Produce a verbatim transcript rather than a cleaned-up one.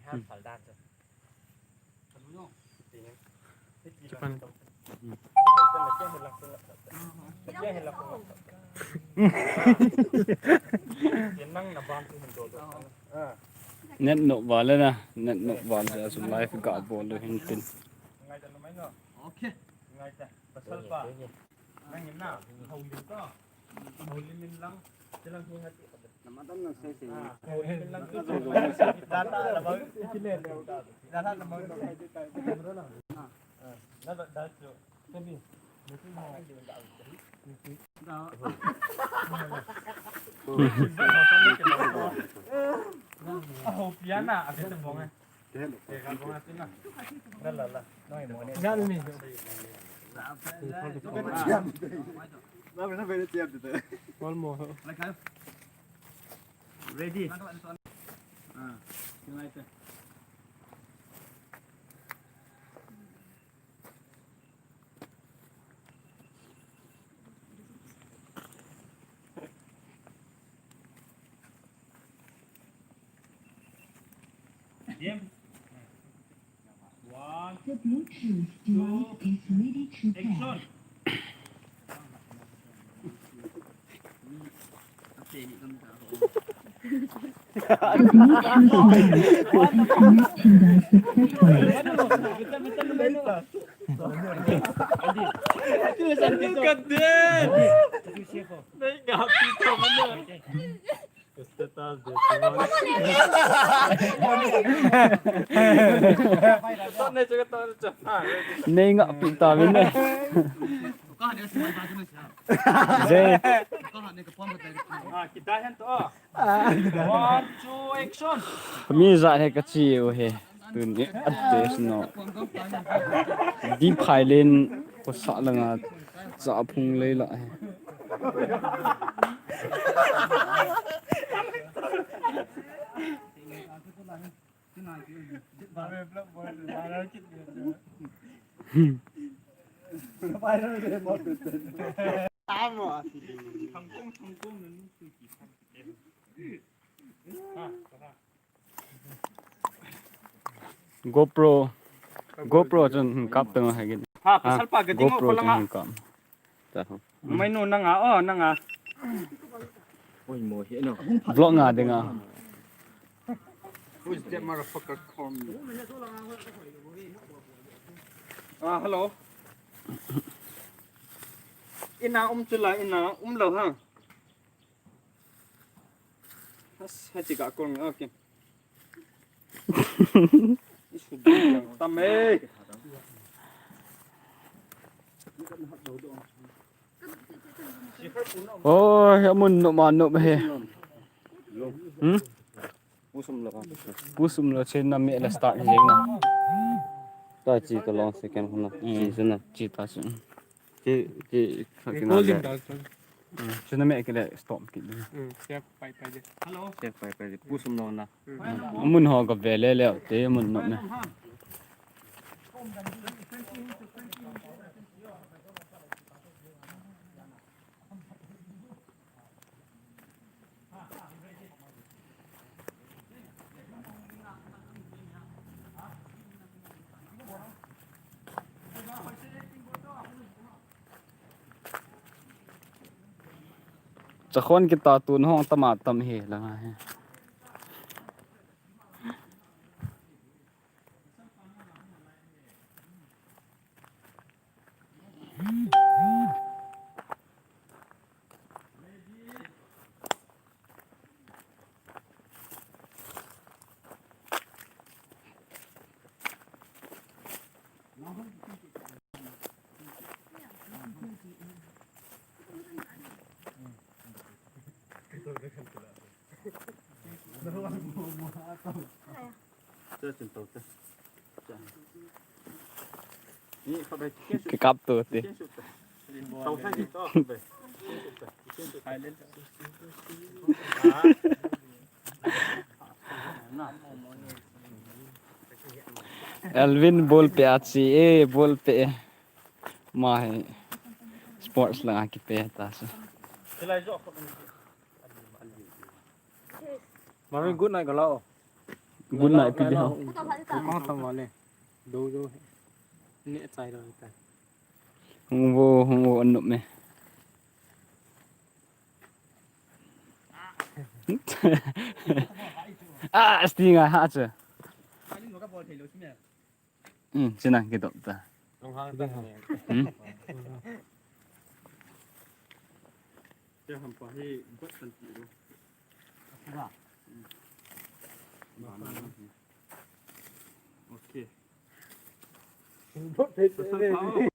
Phal dan chu. Japan. Net no bale na, net no bale, asu live ga bol hin tin. Okay. Ngai ta, pasal pa. Nang ina, hau lim ka. Hau lim in lang, silang hi hati. Namatam nang sei sei. Ah, hau lim in lang tu. Data la bang. Data la bang. Ah, na da da chu. Kebi. Hau piana, a bete bong eh. One more. Ready. Ah, Game. One, the Bluetooth device is ready to pair. Action. The Bluetooth device is connected successfully. Look at that! Status de. Nei ngah pi ta min ne. Je. Ah, kita hen to. One, two, action. Mi ja he ka chi u he. Tuni a test no. Di phai len ko sa langa cha phung lei la he. GoPro, GoPro chun hin kap tang ha gin. Ha, pasal pa, gading GoPro chun hin kap. Mai nu nanga, oh, nanga. Vlog nga dinga. Who is that motherfucker calling me? Ah, hello. Ina um chula, ina um lo ha. As, ha chi ka kong, okay. Isu dang tam e. Oi, amun nop ma nop he. Hmm? Pusum lo. Pusum lo, che na me la start jeng na. Ta chi ka long second huna. Chi chu na, chi ta chu. Chi, chi, kha kina le. Chu na me kile stop kit. Hello. Pusum lo na. Amun ho ka ve le le te amun nop na. Chakhon kita tun hong tama tam hi langa hi. Kikap tu ti. Elvin ball pe achi e, ball pe e. Mai sports langa kipe ta so. Very good night, Galo. Good night, P D Hao. Kong tam wale. Do do. Ni chai lo ta. Hung vo, hung vo an nop me. Ah, sting a ha che. Hmm, china kidop ta. Lunghang ta. Hmm. Kya ham pa hi got tan ti lo. Okay. Got tan ti.